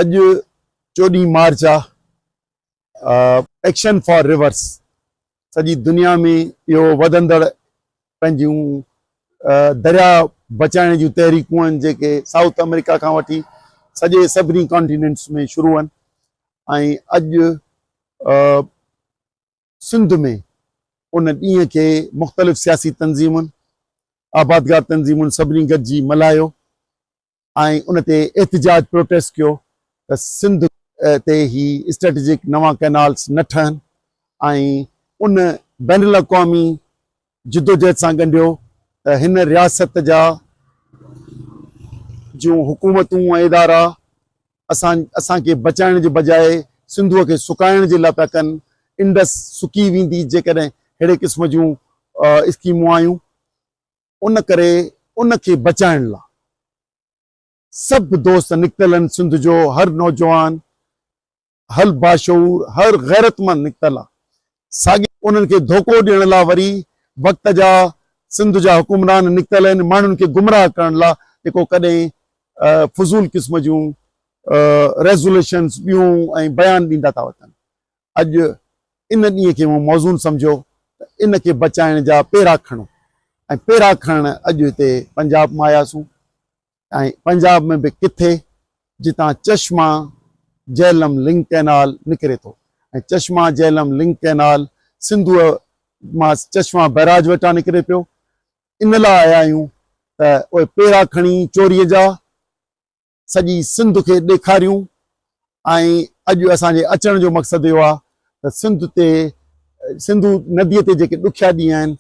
اڄ 14 مارچ آ، action for reverse سڄي دنيا ۾ اهو وڌندڙ پنهنجون دريا بچائڻ جون تحريڪون آهن جيڪي سائوٿ آمريڪا کان وٺي سڄي سڀني ڪانٽيننٽس ۾ شروع آهن ۽ اڄ سنڌ ۾ ان ڏينهن کي مختلف سياسي تنظيمن، آبادگار تنظيمن سڀني گڏجي ملهايو ۽ ان تي احتجاج پروٽيسٽ ڪيو ته سنڌ تي هي اسٽريٽجڪ نوان ڪئنالز نه ٺهن ۽ ان بين الاقوامي جدوجهد سان ڳنڍيو ته هن رياست جا جون حڪومتون ۽ ادارا اسان اسان کي بچائڻ جي بجاء سنڌوء کي سڪائڻ جي لاء پيا ڪن، انڊس سڪي ويندي جيڪڏهن ههڙي قسم جون اسڪيمون آيون. ان ڪري ان کي بچائڻ لا سڀ دوست نڪتل آهن، سنڌ جو هر نوجوان، هر باشعور، هر غيرتمند نڪتل آ. ساڳي انهن کي ڌوڪو ڏيڻ لا وري وقت جا سنڌ جا حڪمران نڪتل آهن، ماڻهن کي گمراهه ڪرڻ لا جيڪو ڪڏهن فضول قسم جون ريزوليشنز ٻيون ۽ بيان ڏيندا ٿا وتن. اڄ ان ڏينهن کي مون موزون سمجهيو ته ان کي بچائڻ جا پيرا کڻو ۽ پيرا کڻڻ اڄ هتي پنجاب مان آياسون ۽ پنجاب ۾ به ڪٿي جتان چشما جهلم لنڪ ڪئنال نڪري ٿو ۽ چشما جهلم لنڪ ڪئنال سنڌوء مان چشما بئراج وٽان نڪري پيو ان لاء آيا آهيون ته اهي پيرا کڻي چوريء جا سڄي سنڌ کي ڏيکاريون ۽ اڄ اسان جي اچڻ جو مقصد اهو آهي ته سنڌ تي سنڌو نديء تي جيڪي ڏکيا ڏينهن آهن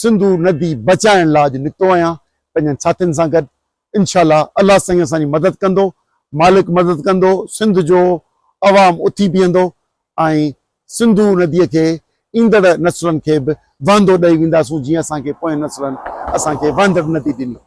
سنڌو ندي بچائڻ لاء اڄ نڪتو آهيان پنهنجن ساٿين سان گڏ انشاء الله الله سائين اسان جي مدد ڪندو مالڪ مدد ڪندو سنڌ جو عوام اٿي بيهندو ۽ سنڌو نديء کي ايندڙ نسلن کي به وهندو ڏئي وينداسون جيئن اسان کي پوئين نسلن اسان کي وهندڙ ندي ڏني.